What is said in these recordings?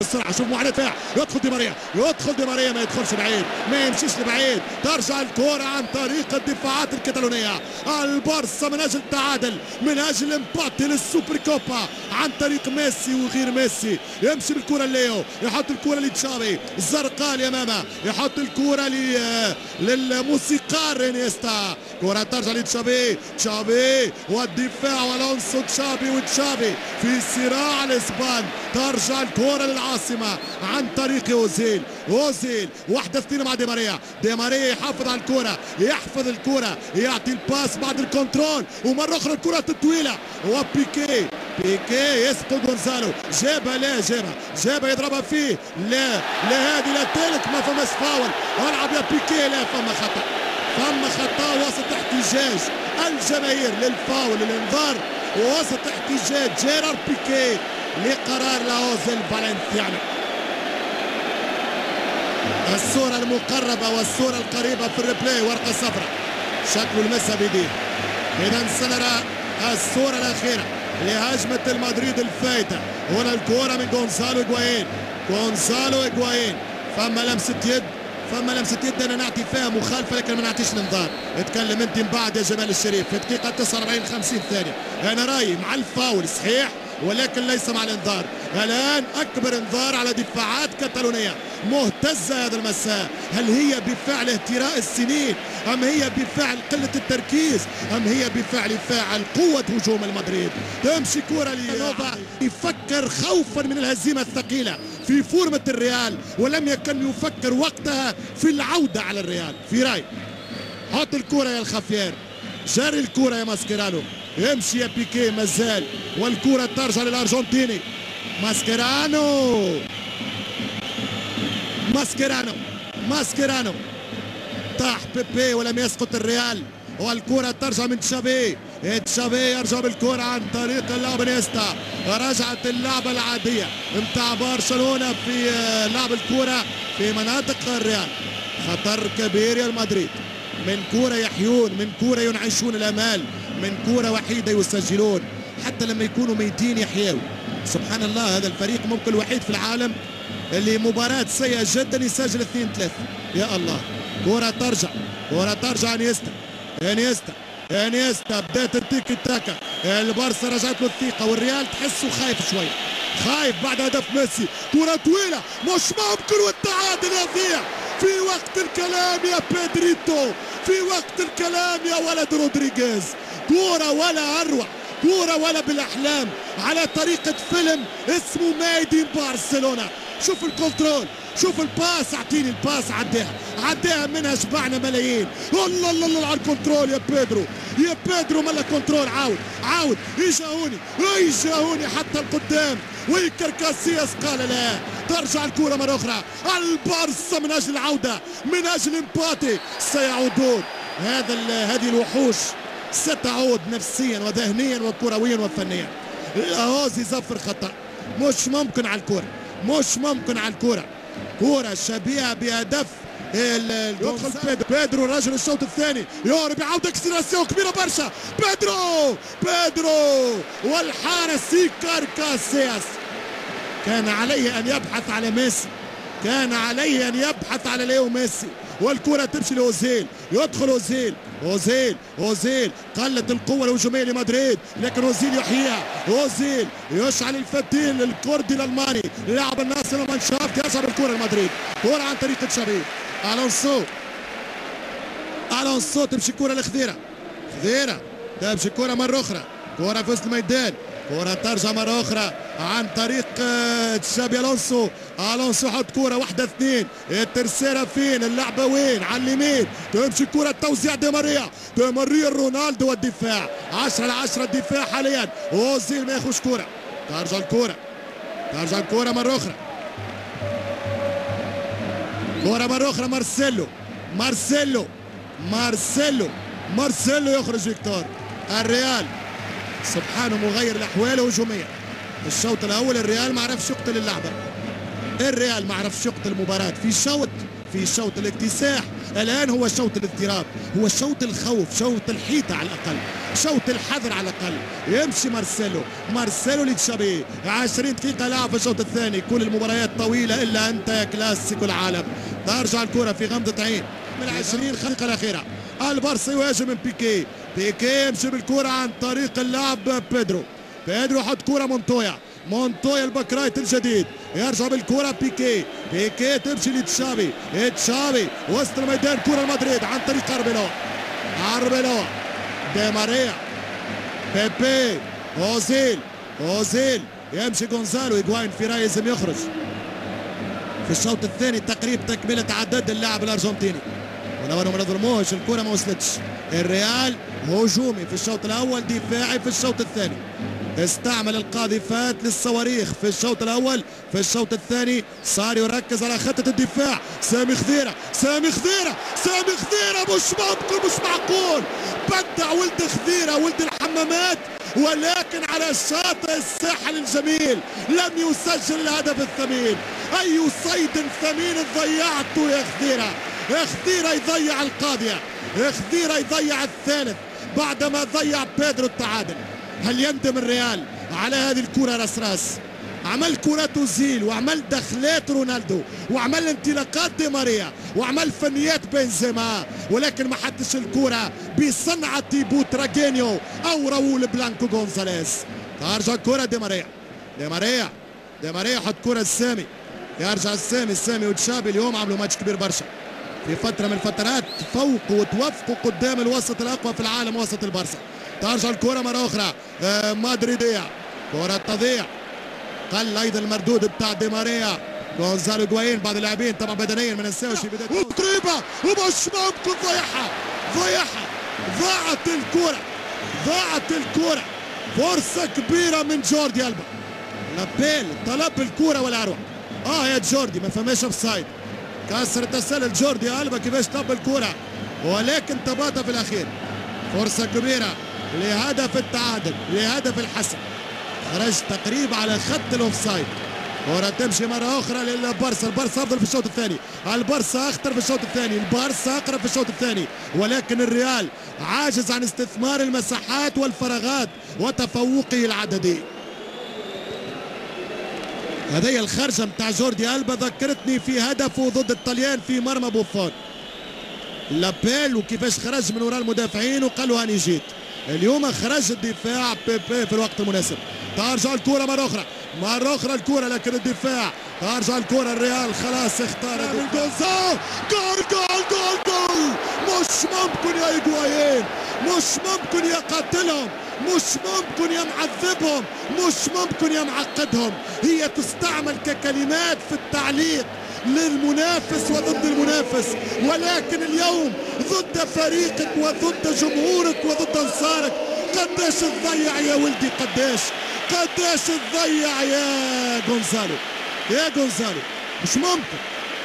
السرعه، شوف معاناة دفاع، يدخل دي ماريا، يدخل دي ماريا، ما يدخلش بعيد، ما يمشيش لبعيد، ترجع الكره عن طريق الدفاعات الكتالونيه. البارسا من اجل التعادل، من اجل empate للسوبر كوبا عن طريق ميسي وغير ميسي. يمشي بالكرة ليو، يحط الكره لتشافي، الزرقاء اليمامة، يحط الكره للموسيقار انيستا، كره ترجع لتشافي، تشافي والدفاع والونسو، تشافي وتشافي في صراع الاسبان. ترجع الكره للعاصمه عن طريق اوزيل، اوزيل 1-2 مع دي ماريا، دي ماريا يحافظ على الكره، يحفظ الكره، يعطي ال passe بعد ال contrôle، ومرة اخرى الكره الطويلة وبيكي، بيكي يسقط غونزالو، جابها، لا جابها، جابها يضربها فيه، لا لا هذه لا ثالث، ما فماش فاول، العب يا بيكي، لا فما خطا، فما خطا وسط احتجاج الجماهير للفاول للانذار، وسط احتجاج جيرار بيكي لقرار لاوز الفالنسيانو. الصورة المقربة والصورة القريبة في ال replay، ورقة صفراء، شكله لمسها بيديه. إذا سنرى الصورة الأخيرة لهجمة المدريد الفايتة. هنا الكرة من غونزالو إيغوايين، غونزالو إيغوايين، فما لمسة يد، فما لمسة يد، أنا نعطي فيها مخالفة لكن ما نعطيش الانذار. اتكلم أنت من بعد يا جمال الشريف في دقيقة 49 50 ثانية. أنا رأيي مع الفاول صحيح ولكن ليس مع الانذار. الآن أكبر انذار على دفاعات كتالونية مهتزة هذا المساء. هل هي بفعل اهتراء السنين أم هي بفعل قلة التركيز أم هي بفعل فاعل قوة هجوم المدريد؟ تمشي كرة لنوفا، يفكر خوفا من الهزيمة الثقيلة في فورمة الريال، ولم يكن يفكر وقتها في العودة على الريال. في رأي حط الكرة يا الخفير، جري الكرة يا ماسكيرانو، يمشي يا بيكي مازال، والكرة ترجع للأرجنتيني ماسكيرانو، ماسكيرانو، ماسكيرانو، طاح بيبي ولم يسقط الريال، والكرة ترجع من تشافي، تشافي يرجع بالكرة عن طريق اللاعب انيستا. رجعت اللعبة العادية متاع برشلونة في لعب الكرة في مناطق الريال. خطر كبير يا المدريد، من كرة يحيون، من كرة ينعشون الامال، من كرة وحيدة يسجلون، حتى لما يكونوا ميتين يحيوا. سبحان الله، هذا الفريق ممكن الوحيد في العالم اللي مباراة سيئة جدا يسجل 2-3. يا الله، كرة ترجع، كرة ترجع انيستا، انيستا، انيستا، بدات التيكي تاكا، البارسا رجعت له الثقة، والريال تحسه خايف شوية، خايف بعد هدف ميسي. كرة طويلة مش ممكن، والتعادل يضيع في وقت الكلام يا بيدريتو، في وقت الكلام يا ولد رودريغيز. كرة ولا أروع، كرة ولا بالأحلام، على طريقة فيلم اسمه made in برشلونة. شوف ال contrôle، شوف ال passe، اعطيني ال passe، عداها، عداها منها شبعنا ملايين. الله الله الله على ال contrôle يا بيدرو، يا بيدرو ملا contrôle. عاود عاود، يجاهوني يجاهوني حتى القدام، ويكر كاسياس قال لا. ترجع الكرة مرة أخرى، البارسا من أجل العودة، من أجل empate، سيعودون. هذه الوحوش ستعود نفسيا وذهنيا وكرويا وفنيا. لاهوز يزفر خطأ، مش ممكن على الكرة، مش ممكن على الكرة، كرة شبيهة بهدف. يدخل بيدرو، بيدرو رجل الشوط الثاني، يهرب، يعاود accélération كبيرة برشا، بيدرو، بيدرو، والحارس إيكار كاسياس. كان عليه أن يبحث على ميسي، كان عليه أن يبحث على ليو ميسي. والكرة تمشي لأوزيل، يدخل أوزيل، أوزيل، أوزيل، قلت القوة الهجومية لمدريد، لكن أوزيل يحييها، أوزيل يشعل الفتيل الكردي الألماني، لاعب الناصر مانشافت يشعل الكرة لمدريد، كرة عن طريق تشافي، ألونسو، ألونسو تمشي كرة لخذيرة، خذيرة تمشي كرة مرة أخرى، كرة في وسط الميدان، كرة ترجع مرة أخرى عن طريق تشابي ألونسو، ألونسو حط كرة 1-2، الترسيرة فين؟ اللعبة وين؟ على اليمين، تمشي كرة توزيع دي ماريا، دي ماريا رونالدو والدفاع، 10-10 الدفاع حاليا، أوزيل ما ياخذش كرة، ترجع الكرة، ترجع الكرة مرة أخرى، كرة مرة أخرى مارسيلو، مارسيلو، مارسيلو، مارسيلو يخرج فيكتور. الريال سبحانه مغير الأحوال هجوميا. الشوط الأول الريال ما عرفش يقتل اللعبة، الريال ما عرفش يقتل المباراة في شوط في شوط الاكتساح. الآن هو شوط الاضطراب، هو شوط الخوف، شوط الحيطة على الأقل، شوط الحذر على الأقل. يمشي مارسيلو، مارسيلو لتشابي. 20 دقيقة لعب في الشوط الثاني، كل المباريات طويلة إلا أنت يا كلاسيكو العالم. ترجع الكرة في غمضة عين من 20 دقيقة الأخيرة. البارسا يهاجم من بيكي، بيكي يمشي بالكرة عن طريق اللاعب بيدرو، بيدرو حط كرة مونتويا، مونتويا ال back right الجديد، يرجع بالكرة بيكي، بيكي تمشي لتشافي، تشافي وسط الميدان، كرة لمدريد عن طريق أربيلو، أربيلو، دي ماريا، بيبي، أوزيل، أوزيل يمشي غونزالو، إيغواين في رأيي لازم يخرج في الشوط الثاني. تقريب تكملة عدد اللاعب الأرجنتيني، ولو انهم ما نظلموش الكرة ما وصلتش. الريال هجومي في الشوط الأول، دفاعي في الشوط الثاني. استعمل القاذفات للصواريخ في الشوط الأول، في الشوط الثاني صار يركز على خطة الدفاع. سامي خضيرة، سامي خضيرة، سامي خضيرة، مش ممكن، مش معقول، بدع ولد خضيرة ولد الحمامات، ولكن على شاطئ الساحل الجميل لم يسجل الهدف الثمين. أي صيد ثمين ضيعته يا خضيرة، يا خضيرة يضيع القاضية، يا خضيرة يضيع الثالث بعدما ضيع بيدرو التعادل. هل يندم الريال على هذه الكرة راس راس؟ عمل كرات اوزيل، وعمل دخلات رونالدو، وعمل انطلاقات دي ماريا، وعمل فنيات بنزيما، ولكن ما حطش الكرة بصنعة بوتراجينيو او راؤول بلانكو غونزاليز. ترجع الكرة دي ماريا، دي ماريا، دي ماريا حط كرة السامي، يرجع السامي، السامي وتشابي اليوم عملوا ماتش كبير برشا. في فترة من الفترات فوقوا وتوفقوا قدام الوسط الأقوى في العالم، وسط البارسا. ترجع الكرة مرة أخرى مدريدية، كرة تضيع. قل أيضا المردود بتاع دي ماريا، غونزالو إيغواين، بعض اللاعبين طبعا بدنيا ما ننساوش في بداية وتريبة، ومش ممكن ضيعها، ضيعها، ضاعت الكرة، ضاعت الكرة. فرصة كبيرة من جوردي ألبا، l'appel طلب الكرة ولا أروع. يا جوردي ما فماش offside، كسر التسلل جوردي ألبا كيفاش طلب الكرة، ولكن تباطأ في الأخير. فرصة كبيرة لهدف التعادل، لهدف الحسم. خرج تقريبا على خط ال offside. كرة تمشي مرة أخرى للبارسا، البارسا أفضل في الشوط الثاني، البارسا أخطر في الشوط الثاني، البارسا أقرب في الشوط الثاني، ولكن الريال عاجز عن استثمار المساحات والفراغات وتفوقه العددي. هذه الخرجة متاع جوردي ألبا ذكرتني في هدفه ضد الطليان في مرمى بوفون. l'appel وكيفاش خرج من وراء المدافعين وقالوا هاني جيت. اليوم خرج الدفاع بيبي في الوقت المناسب. ترجع الكرة مرة أخرى، مرة أخرى الكرة لكن الدفاع، ترجع الكرة الريال خلاص اختار من جونزالو. جول جول جول جول، مش ممكن يا إيغوايين، مش ممكن يا قاتلهم، مش ممكن يا معذبهم، مش ممكن يا معقدهم. هي تستعمل ككلمات في التعليق للمنافس وضد المنافس، ولكن اليوم ضد فريقك وضد جمهورك وضد انصارك. قداش تضيع يا ولدي، قداش قداش تضيع يا غونزالو، يا غونزالو، مش ممكن،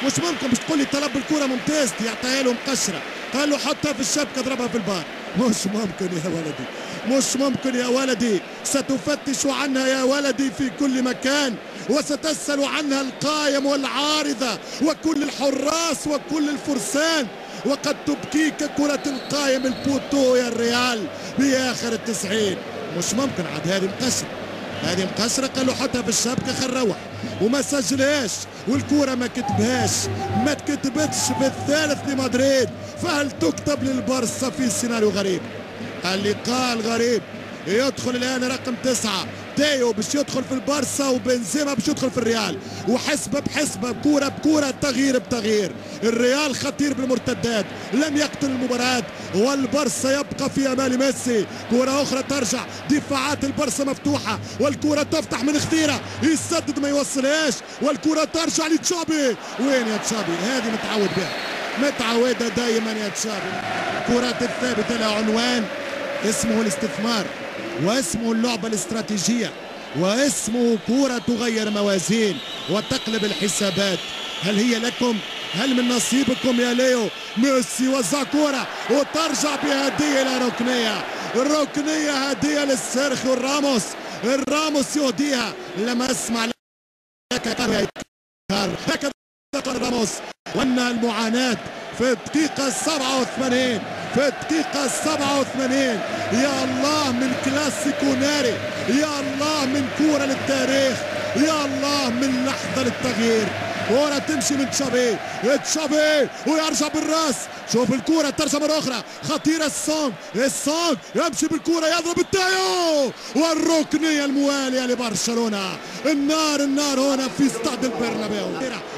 مش ممكن. باش تقول لي طلب الكرة ممتاز، يعطيها له مقشرة، قال له حطها في الشبكة ضربها في البار. مش ممكن يا ولدي، مش ممكن يا ولدي. ستفتش عنها يا ولدي في كل مكان، وستسأل عنها القائم والعارضة وكل الحراس وكل الفرسان، وقد تبكيك كرة القائم ال poteau يا الريال بآخر 90. مش ممكن عاد، هذه مقصرة، هذه مقصرة. قال له حطها في الشبكة خل روح، وما سجلهاش، والكرة ما كتبهاش، ما تكتبتش بالثالث لمدريد، فهل تكتب للبارسا في سيناريو غريب؟ اللقاء الغريب. يدخل الآن رقم 9 تيو باش يدخل في البارسا، وبنزيما باش يدخل في الريال، وحسبة بحسبة، كورة بكورة، تغيير بتغيير. الريال خطير بالمرتدات، لم يقتل المباراة، والبارسا يبقى في أمال ميسي. كورة أخرى ترجع، دفاعات البارسا مفتوحة، والكورة تفتح من خضيرة، يسدد ما يوصلهاش، والكورة ترجع لتشابي. وين يا تشابي؟ هذه متعود بها، متعودة دايما يا تشابي. كرات الثابتة لها عنوان اسمه الاستثمار، واسمه اللعبة الاستراتيجية، واسمه كرة تغير موازين وتقلب الحسابات. هل هي لكم؟ هل من نصيبكم يا ليو؟ ميسي وزع كرة وترجع بهدية إلى ركنية، الركنية هدية للسيرخيو راموس، الراموس يهديها. لم أسمع لك هكذا قال راموس، وأن المعاناة في الدقيقة 87، في الدقيقة 87. يا الله من كلاسيكو ناري، يا الله من كورة للتاريخ، يا الله من لحظة للتغيير. كرة تمشي من تشافي، تشافي ويرجع بالراس، شوف الكرة ترجع مرة أخرى خطيرة، السونغ، السونغ يمشي بالكرة يضرب التايو، والركنية الموالية لبرشلونة. النار النار هنا في استاد البرنابيو.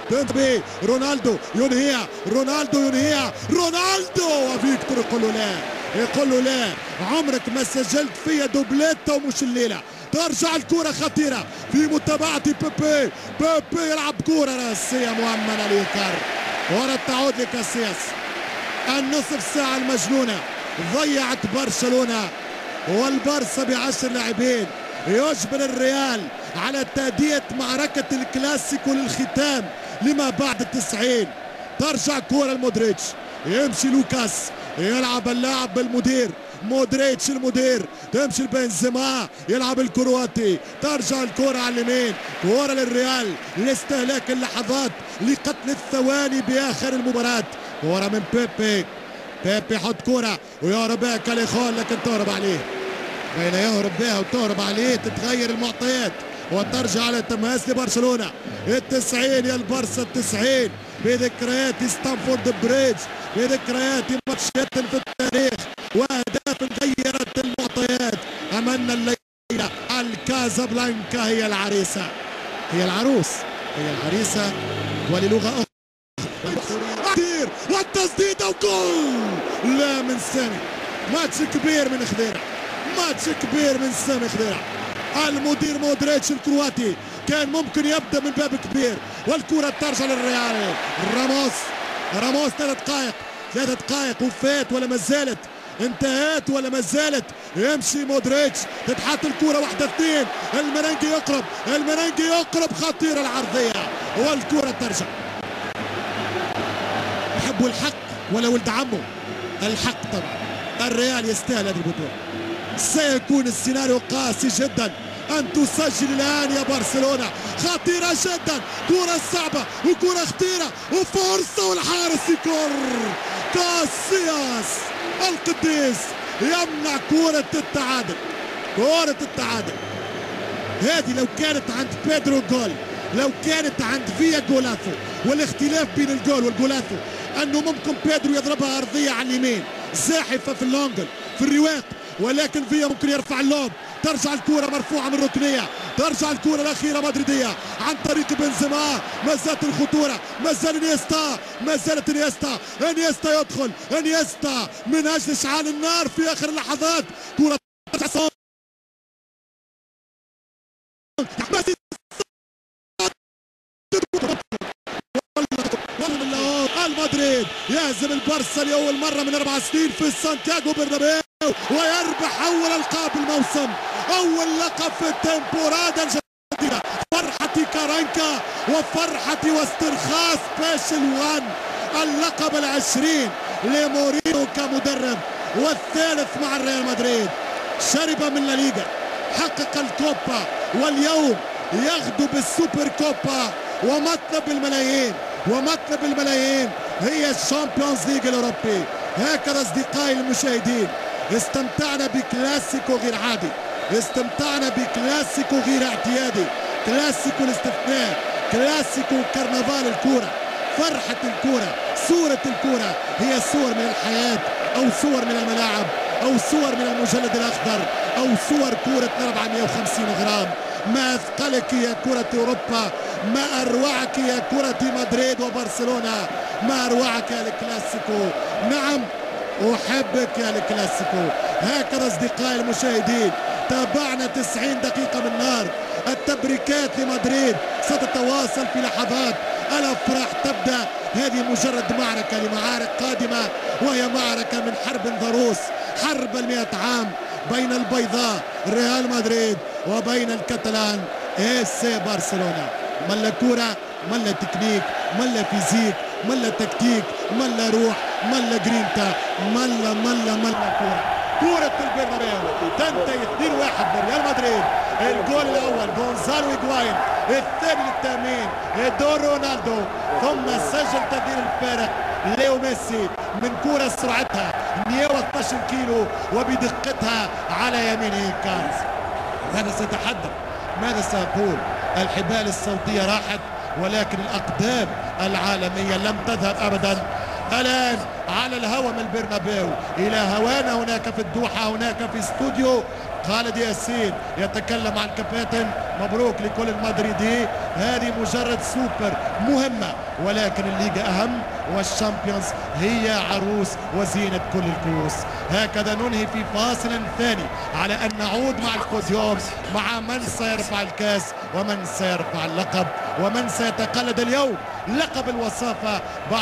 تنتبه رونالدو ينهيها، رونالدو ينهيها، رونالدو، وفيكتور يقول له لا، يقول له لا، عمرك ما سجلت فيا doublette ومش الليلة. ترجع الكرة خطيرة في متابعة بيبي، بيبي يلعب كرة راسية مؤمنة لإيكار، ورا تعود لكاسياس. النصف ساعة المجنونة ضيعت برشلونة، والبارسا ب10 لاعبين يجبر الريال على تأدية معركة الكلاسيكو للختام لما بعد 90. ترجع كرة لمودريتش، يمشي لوكاس، يلعب اللاعب بالمدير مودريتش المدير، تمشي لبنزيما يلعب الكرواتي، ترجع الكرة على اليمين، كرة للريال لاستهلاك اللحظات لقتل الثواني بآخر المباراة. كرة من بيبي، بيبي يحط كرة ويهرب بها كاليخون لكن تهرب عليه، بين يهرب بها وتهرب عليه تتغير المعطيات وترجع على التماس لبرشلونة. 90 يا البارسا، 90 بذكريات ستامفورد بريدج، بذكريات ماتشات في التاريخ واهداف غيرت المعطيات. املنا الليلة الكازابلانكا هي العريسه، هي العروس، هي العريسه وللغه اخرى. والتسديده وجول، لا من سامي، ماتش كبير من خضيره، ماتش كبير من سامي خضيره. المدير مودريتش الكرواتي كان ممكن يبدا من باب كبير، والكره ترجع للريال. راموس، راموس 3 دقائق، 3 دقائق وفات ولا ما زالت، انتهت ولا ما زالت. يمشي مودريتش، تتحط الكرة 1-2، المرنجي يقرب، المرنجي يقرب، خطيرة العرضية والكرة ترجع. تحبوا الحق ولا ولد عمه؟ الحق طبعا، الريال يستاهل هذه البطولة. سيكون السيناريو قاسي جدا أن تسجل الآن يا برشلونة، خطيرة جدا، كرة صعبة وكرة خطيرة وفرصة، والحارس يكر. كاسياس القديس يمنع كرة التعادل، كرة التعادل هذه لو كانت عند بيدرو جول، لو كانت عند فيا golazo. والاختلاف بين الجول وال golazo أنه ممكن بيدرو يضربها أرضية على اليمين زاحفة في l'angle في الرواق، ولكن فيا ممكن يرفع ال lob. ترجع الكرة مرفوعة من ركنية، ترجع الكرة الأخيرة مدريدية عن طريق بنزيما. ما زالت الخطورة، ما زال انيستا، ما زالت انيستا، انيستا يدخل، انيستا من أجل إشعال النار في آخر اللحظات. كرة مدريد يهزم البارسا لأول مرة من 4 سنين في سانتياغو برنابيو ويربح أول ألقاب الموسم، أول لقب في ال temporada الجديدة. فرحة كارانكا وفرحة واسترخاص Special One، اللقب 20 لمورينو كمدرب والثالث مع الريال مدريد. شرب من الليغا، حقق الكوبا، واليوم يغدو بالسوبر كوبا ومطلب الملايين، ومطلب الملايين هي ال Champions League الأوروبي. هكذا أصدقائي المشاهدين استمتعنا بكلاسيكو غير عادي، استمتعنا بكلاسيكو غير اعتيادي، كلاسيكو الاستثناء، كلاسيكو كرنفال الكورة، فرحة الكورة، صورة الكورة هي صور من الحياة أو صور من الملاعب أو صور من المجلد الأخضر أو صور كورة 450 غرام. ما أثقلك يا كرة أوروبا، ما أروعك يا كرة مدريد وبرشلونة، ما أروعك يا الكلاسيكو. نعم أحبك يا الكلاسيكو. هكذا أصدقائي المشاهدين تابعنا 90 دقيقة من نار. التبريكات لمدريد ستتواصل في لحظات، الأفراح تبدأ. هذه مجرد معركة لمعارك قادمة، وهي معركة من حرب ضروس، حرب 100 عام بين البيضاء ريال مدريد وبين الكتالان FC برشلونة. ملا كورة، ملا تكنيك، ملا physique، ملا تكتيك، ملا روح، ملا جرينتا، ملا ملا ملا كورة. كرة البرنابيو تنتهي 2-1 لريال مدريد. الجول الأول جونزالو إيغواين، الثاني للتأمين دور رونالدو، ثم سجل تغيير الفارق ليو ميسي من كرة سرعتها 112 كيلو وبدقتها على يمينه كارز. ماذا سيتحدث؟ ماذا سيقول؟ الحبال الصوتية راحت، ولكن الأقدام العالمية لم تذهب أبدا. الآن على الهوى من البرنابيو إلى هوانا هناك في الدوحة، هناك في استوديو خالد ياسين يتكلم عن الكباتن. مبروك لكل المدريدي، هذه مجرد سوبر مهمة، ولكن الليغا أهم، وال Champions هي عروس وزينة كل الكؤوس. هكذا ننهي في فاصل ثاني على أن نعود مع البوديوم، مع من سيرفع الكاس ومن سيرفع اللقب ومن سيتقلد اليوم لقب الوصافة بعد